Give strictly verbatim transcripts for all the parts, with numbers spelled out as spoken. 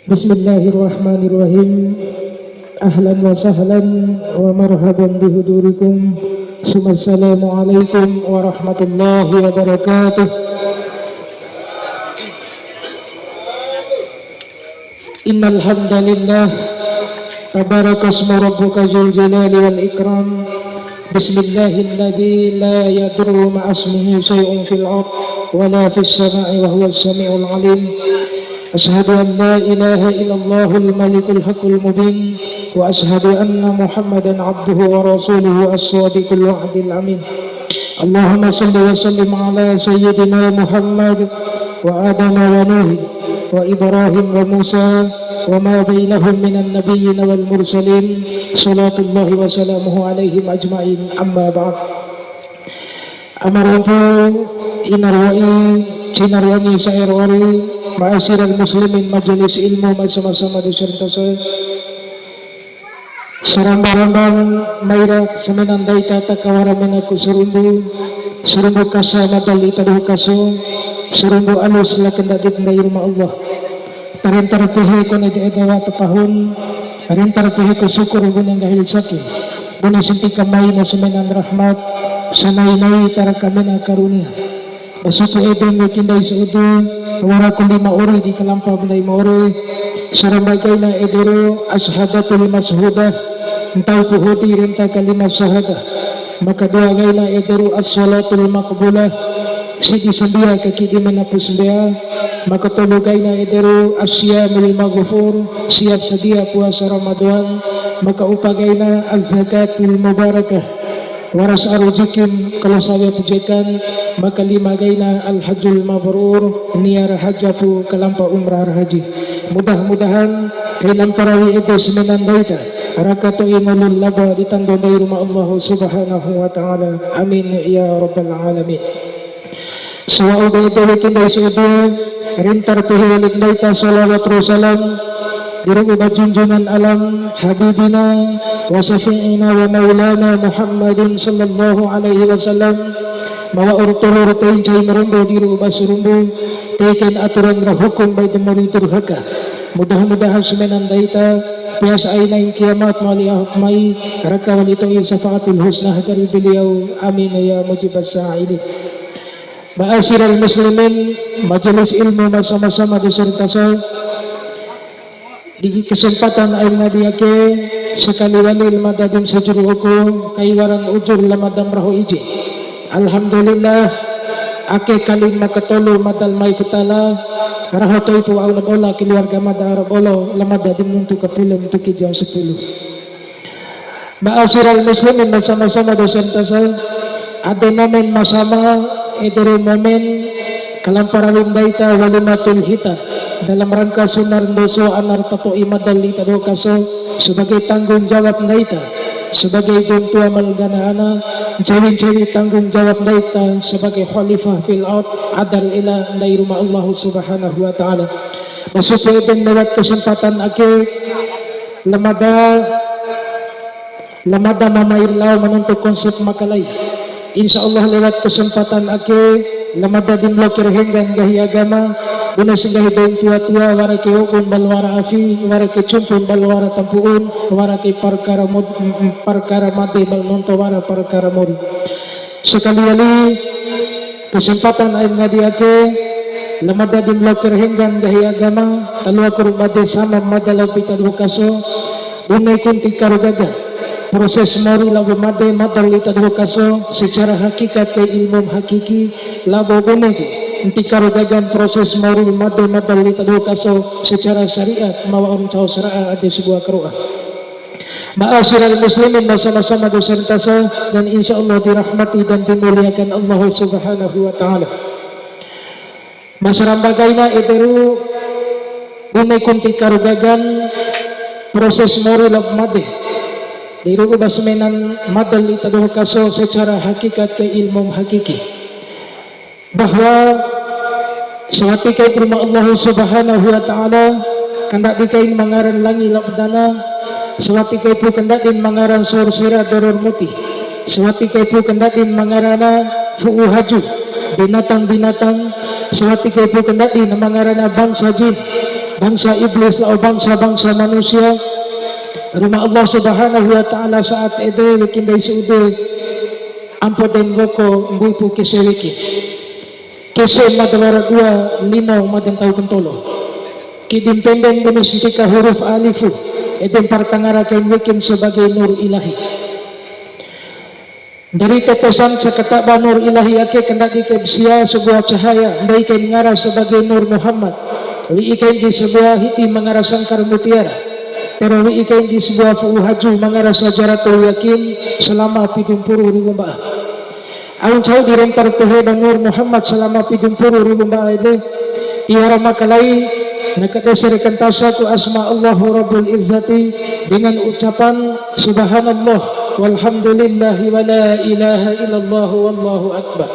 Bismillahirrahmanirrahim. Ahlan wa sahlan wa marhaban bihudurikum. Summa assalamualaikum warahmatullahi wabarakatuh. Innal hamdalillah. Tabarakasmu rabbika dzul jalali wal ikram. Bismillahilladzi la yadurru ma'asmihi syai'un fil ard wa la fis sama'i wa huwas sami'ul alim. Asyhadu an la ilaha illallahul malikul haqqul mubin, wa asyhadu anna Muhammadan abduhu wa rasuluhu as-sadiqul wa'dil amin. Allahumma shalli wa sallim ala sayyidina Muhammad wa Adama wa Nuh wa Ibrahim wa Musa wa ma bainahum minan nabiyyin wal mursalin, salatullahi wa salamuhu alaihim ajma'in, amma ba'd. Ama ro ompu, ina ro wa'i, cina ro angi, sa'e ro ari, ma'asyiral muslimin, majelis ilmu, ma sama-sama di serentasa. Saramba-ramba mai ra samena ndai ta, ta kawara mena ku sarumbu, sarumbu kasa mada la ita doho kaso, sarumbu alus la kandadi ndai Ruma Allah. Ta renta ra pehe kone de eda wa ta pahun, renta ra pehe ku syukur bune nggahi la saki, bune santika mai na samena rahmat, sanai-nai ta ra kamena karunia. Ba supu ede weki ndai sa'udu, wara ku lima ori di kalampa ba ndai ma ore, saramba kaina ede ro asyhadatul masyhudah, ntau pu hodi renta kalima syahadah. Ma kadua kaina ede ro as-shalatul maqbulah, sidi sambia kakidi mena pu sambea. Ma katolu kaina ede ro as-siyamul maghfur, siap sadia puasa Ramadan. Ma kaupa kaina az-zakatul mubarakah, wara sa rujikim kalo sawe pujekan. Ma kalima kaina al-hajjul mabrur, nia ra haja pu kalampa umrah ra haji. Mudah-mudahan kai lampa rawi ede samena ndai ta, raka to'i ngolu laba di tando ndai Ruma Allah Subhanahu wa Ta'ala. Amin ya rabbal alamin. Sawa'u ba ede weki ndai sa'udu, renta ra pehe wali ndai ta salawat ro salam di ru'u ba junjungan alam, habibina wa syafi'ina wa maulana Muhammadin sallallahu alaihi wasallam, ma wa'ur tolo ra tei ncai ma rombo di ru'u ba sarumbu, tei kain aturan ra hukum ba ede mori durhaka. Mudah-mudahan samena ndai ta, pea sa ai nain kiamat ma wali ahok mai, raka wali to'i syafaatul husna dari beliau. Amin ya mujibas sa'ilin. Ma'asyiral muslimin, majelis ilmu ma sama-sama di serentasa. Di kesempatan aina di ake, sakali wali la mada dim sajuru oko, kai waran ujur la mada ma raho iji. Alhamdulillah, ake kali ma katolu mada la mai ku tala, raho to'i pu au la bola keluarga mada ara bolo, la mada dim nuntu kapule nuntu ki jam sepuluh. Ma'asyiral muslimin, ma sama-sama dosen tasal, ade momen ma sama, ede ro momen kalampa rawi ndai ta walimatul khitan, dalam rangka sunar ndoso ana ra ta to'i mada la ita doho kaso, sebagai tanggung jawab ndai ta, sebagai dou tua ma la gana ana, ncewi-ncewi tanggung jawab ndai ta sebagai khalifah fil ard, ada ra ela ndai Ruma Allah Subhanahu wa Ta'ala. Ba supu ede lewat kesempatan ake, la mada, la mada ma mai lao ma nuntu konsep ma kalai. Insya Allah lewat kesempatan ake, la mada dim loa kai ra henggan nggahi agama, bune si nggahi dou tua-tua, wara kai obun ba la wara afi, wara kai cumpun ba la wara tampu'un, wara kai parkara mod-, parkara made ba la nonto wara parkara mori. Sakali wali, kesempatan aina di ake, la mada dim loa kai ra henggan nggahi agama, ta loa ku ra bade sama mada labo ita doho kaso, bune ku ntika ro gaga proses mori labo made mada la ita doho kaso, secara hakikat kai ilmu hakiki, labo bune ku ntika ro gagan proses mori made mada la ita doho kaso, secara syariat ma wa'ur ncao sara'a ade sabua karo'a. Ma'asyiral muslimin, ma sama-sama dosen tasal, dan insya Allah dirahmati dan dimuliakan Allah Subhanahu wa Ta'ala. Ma saramba kaina ede ro, bune ku ntika ro gagan proses mori labo made, di ru'u ba samena mada la ita doho kaso secara hakikat kai ilmu hakiki. Bahwa sawati kai pu Ruma Allah Subhanahu wa Ta'ala, kandadi kain ma ngaran langi labo dana, sawati kai pu kandadin ma ngaran sorsera doror muti, sawati kai pu kandadin ma ngarana fu'u haju, binatang-binatang, sawati kai pu kandadin ma ngarana bangsa jin, bangsa iblis labo bangsa-bangsa manusia, Ruma Allah Subhanahu wa Ta'ala saat ede weki ndai su'ude, ampo den woko mbuipu kese weki. Kese mada wara dua, lino mada ntau kantolo. Kidi mpenden bune santika huruf alifu, ede mpa ra tangara kain wekin sebagai nur ilahi. Dari tetesan sakataba nur ilahi ake kandadi kai ba sia sabua cahaya, ndai kain ngara sebagai Nur Muhammad. Wi'i kain di sabua hiti ma ngara sangkar mutiara. Tero wi'i kain di sabua fu'u haju ma ngara sajaratul yakin selama pidu mpuru riwu mba'a. Au ncau di renta ra pehe ba Nur Muhammad selama pidu mpuru riwu mba'a ede, tiwara makalai na kadese ra kantasa ku asma Allahu Rabbul Izzati dengan ucapan Subhanallah, walhamdulillahi, wa la ilaha illallah, wallahu akbar.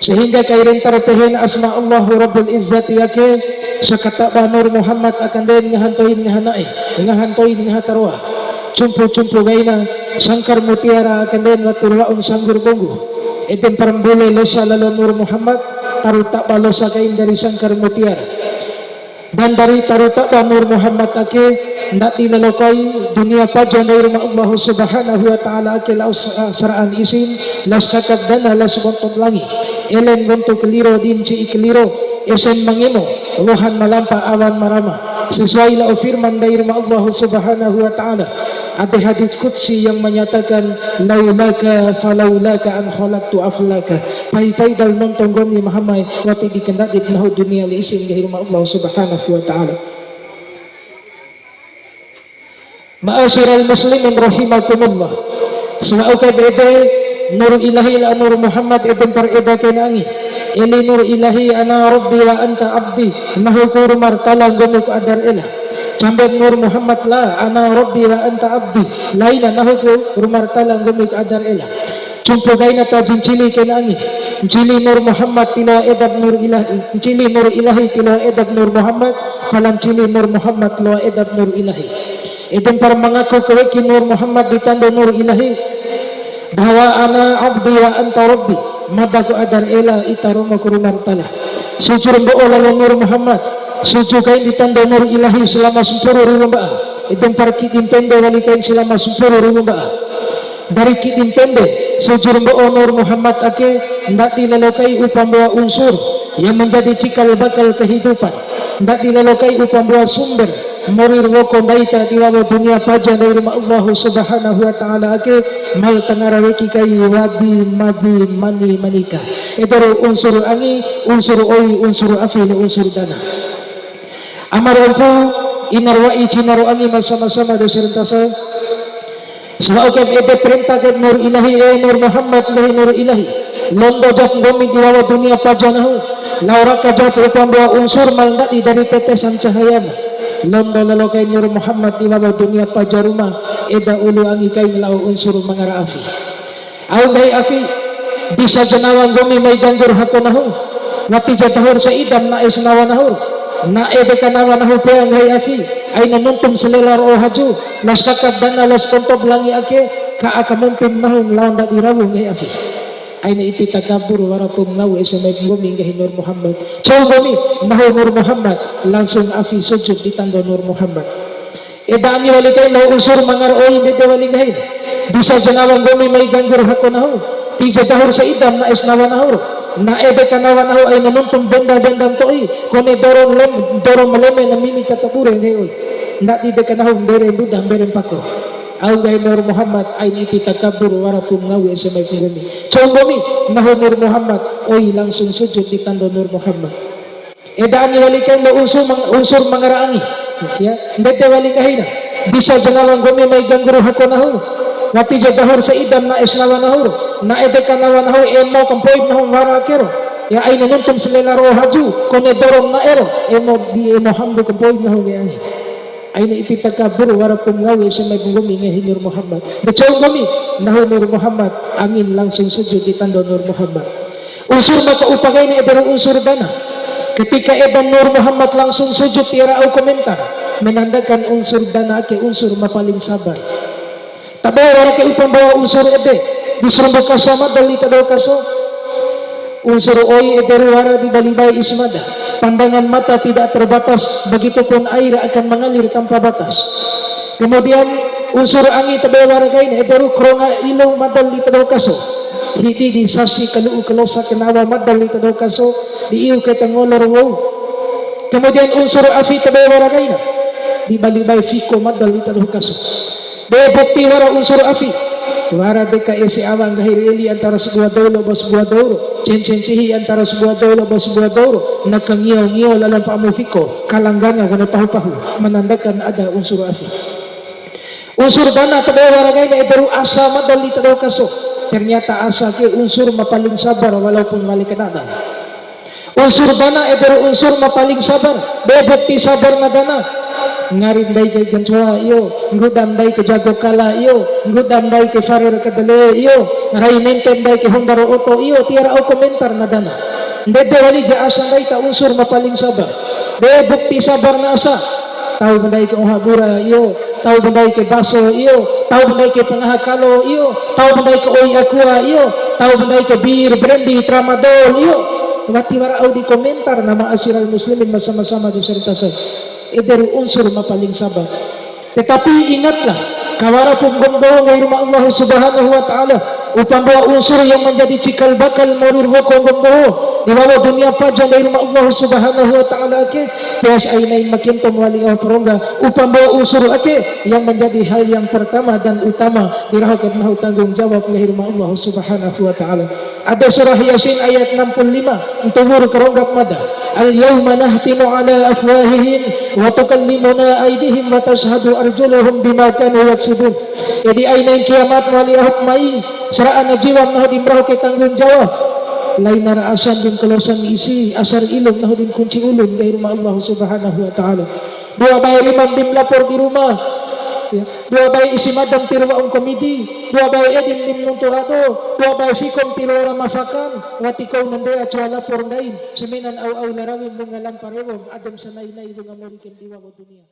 Sehingga kai renta ra pehen asma Allahu Rabbul Izzati ake, sakataba Nur Muhammad aka nden ngaha ntoin ngaha na'e, ngaha ntoin ngaha taroa. Cumpu-cumpu kaina, sangkar mutiara aka nden wati ra wa'un sanggur bonggu. Ede mpa ra mbule losa lalo Nur Muhammad, taru taba losa kain dari sangkar mutiara. Dan dari taru taba Nur Muhammad ake, ndadi lalo kai dunia paja ndai Ruma Allahu Subhanahu wa Ta'ala ake, lao sa-, sara'an isin, lao sakakab dana, lao sabonto ba langi. Elen ngonto kaliro, di nci'i kaliro, esen ma ngemo, wohan ma lampa, awan ma rama. Sesuai lao firman ndai Ruma Allahu Subhanahu wa Ta'ala. Ada hadits qudsi yang menyatakan, "Laulaka falaulaka an khalaqtu aflaka." Pai-pai dal nonto nggomi Muhammad, wati di kandadi ba nahu dunia la isin, nggahi Ruma Allah Subhanahu wa Ta'ala. Ma'asyiral muslimin rahimakumullah. Sawa'u kai ba ede, Nur Ilahi la Nur Muhammad ede mpa ra eda kain angi. Eli Nur Ilahi, ana Rabbi wa anta abdi. Nahu ku Ruma ra Tala, nggomi ku ada ra ela. Cambe ba Nur Muhammad la, ana Rabbi wa anta abdi. Laina nahu ku Ruma ra Tala, nggomi ku ada ra ela. Cumpu kaina ta di ncili kain angi. Ncili Nur Muhammad tiloa eda ba Nur Ilahi. Ncili Nur Ilahi tiloa eda ba Nur Muhammad. Pala ncili Nur Muhammad tiloa eda ba Nur Ilahi. Ede mpa ra mangaku kaweki Nur Muhammad di tando Nur Ilahi. Bahwa ana abdi wa anta Rabbi. Mada ku ada ra ela, ita romo ku Ruma ra Tala. Suju ra mbo'o lalo Nur Muhammad. Suju kain di tando Nur Ilahi selama sampuru riwu mba'a. Ede mpa ra kidi mpende wali kain selama sampuru riwu mba'a. Dari kidi mpende, suju ra mbo'o Nur Muhammad ake, ndadi lalo kai upa mbua unsur yang menjadi cikal bakal kehidupan. Ndadi lalo kai upa mbua sumber, mori ra woko ndai ta di wawo dunia paja ndai Ruma Allahu Subhanahu wa Ta'ala ake, mal tangara weki kai wadi, madi, mani, manika. Ede ro unsur angi, unsur oi, unsur afi, labo unsur dana. Ama ro ompu, ina ro wa'i, cina ro angi, ma sama-sama dou serentasa. Sawa'u kai ba ede parenta kai ba Nur Ilahi, e Nur Muhammad, nggahi Nur Ilahi. Londo japu nggomi di wawo dunia paja nahu. Lao raka japu upa mbua unsur mal ndadi dari tetesan cahayana. Londo lalo kai Nur Muhammad di wawo dunia paja Ruma, eda ulu angi kain lao unsur ma ngara afi. Au nggahi afi, bisa ja nawa nggomi mai ganggu ra hako nahu. Wati ja dahu ra saida ma na'e si nawa nahu ra. Na'e deka nawa nahu pea nggahi afi. Aina nuntu ma salela ro'o haju. Lao sakakab dana, lao sabonto ba langi ake. Ka'a kamumpi ma nahu ma lao ndadi rawu nggahi afi. Aina ipi takabur warapu ma ngau ese mai ba nggomi nggahi Nur Muhammad. Cou nggomi, nahu Nur Muhammad. Langsung afi sujud di tando Nur Muhammad. Eda angi wali kain lao unsur ma ngara oi, ndede wali nggahi. Bisa ja nawa nggomi mai ganggu ra hako nahu. Ti ja dahu ra saida ma na'e si nawa nahu ra. Na'e deka nawa nahu aina nuntu ma benda-benda ma to'i. Kone doro ma lem-, doro ma leme na mimi tata bure nggahi oi. Ndadi deka nahu mbere nduda mbere mpako. Au nggahi Nur Muhammad, aina ipi takabur warapu ma ngau ese mai ba nggomi. Cou nggomi, nahu Nur Muhammad, oi langsung sujud di tando Nur Muhammad. Eda angi wali kain lao unsur mang-, unsur ma ngara angi. Ya, ndede wali nggahi na. Bisa ja nawa nggomi mai ganggu ra hako nahu. Wati ja dahu ra saida ma na'e si nawa nahu ra. Na'e deka nawa nahu emo kampoi ba nahu wara ake ra. Ya, aina nuntu ma salela ro'o haju, kone doro ma na'e ra. Emo di emo hambu kampoi ba nahu nggahi angi. Aina ipi takabur warapu ma ngau ese mai ba nggomi nggahi Nur Muhammad. De cou nggomi, nahu Nur Muhammad, angin langsung sujud di tando Nur Muhammad. Unsur ma ka upa kaina ede ro unsur dana. Ketika eda Nur Muhammad langsung sujud, tiwara au komentar, menandakan unsur dana ake unsur ma paling sabar. Tabe wara ke upa mbawa unsur ede, di sarumbu kaso ma dali ta dou kaso. Unsur oi ederu wara di bali bae isi mada. Pandangan mata tidak terbatas, begitupun air akan mengalir tanpa batas. Kemudian unsur angi tabe wara kaina ederu karonga ilu madal di tado kaso. Hidi di sasi kalu'u kalosa kanawa madal di tado kaso, di iu kai tangolo ro wou. Kemudian unsur afi tabe wara kaina, di bali bae fiko madal di tado kaso. Be bukti wara unsur afi. Wara deka ese awa nggahi ra eli antara sabua dou labo sabua dou ro. Cence ncihi antara sabua dou labo sabua dou ro. Na kangio-ngio lalo mpa'a mu fiko. Kalangganga kone pahu-pahu. Menandakan ada unsur afi. Unsur dana tabe wara kaina ederu asa madal di tado kaso. Ternyata asa ke unsur ma paling sabar walaupun wali kadada. Unsur dana ederu unsur ma paling sabar, be bukti sabar na dana. Ngari ndai kai gancoa iyo, ngguda ndai kai jago kala iyo, ngguda ndai kai fare ra kadale iyo, rai nente ndai kai honda ro oto iyo, tiwara au komentar na dana. Ndede wali ja asa ndai ta unsur ma paling sabar. Be bukti sabar na asa. Tau ba ndai kai oha bura iyo, tau ba ndai kai baso iyo, tau ba ndai kai pangaha kalo iyo, tau ba ndai kai oi aqua iyo, tau ba ndai kai bir, brandy, tramadol iyo. Wati wara au di komentar na ma'asyiral muslimin ma sama-sama jo serta saya. Ederu unsur ma paling sabar. Tetapi ingatlah, kawara pu nggomi doho nggahi Ruma Allah Subhanahu wa Ta'ala, upa mboa unsur yang menjadi cikal bakal mori ro woko nggomi doho di wawo dunia paja nggahi Ruma Allah Subhanahu wa Ta'ala ake, pea si ainain ma kento ma wali aho parongga, upa mboa unsur ake yang menjadi hal yang pertama dan utama di raho kai nahu tanggung jawab nggahi Ruma Allah Subhanahu wa Ta'ala. Ade surah Yasin ayat enam puluh lima, ntuwu ra karongga mada. Al-yauma nakhtimu ala afwahihim wa tukallimuna aidihim wa tashhadu arjuluhum bima kanu yaksibun. Jadi ainain kiamat wali aho mai, sara'a na jiwa nahu di ma raho kai tanggung jawab. Laina ra asan di ma kalosa isi, asa ra ilu nahu di ma kunci ulu nggahi Ruma Allah Subhanahu wa Ta'ala. Dua bae rima di ma lapor di Ruma. Ya. Dua bae isi mada ma tiru wa'u ma komidi, dua bae edi ma di ma nuntu ado, dua bae fiko ma tiru wara ma fakan, wati kau na ndea coa lapor ndain, samenan au-au larawi mbunga lampa rewo, ade ma sanai-nai wunga mori kai di wawo dunia.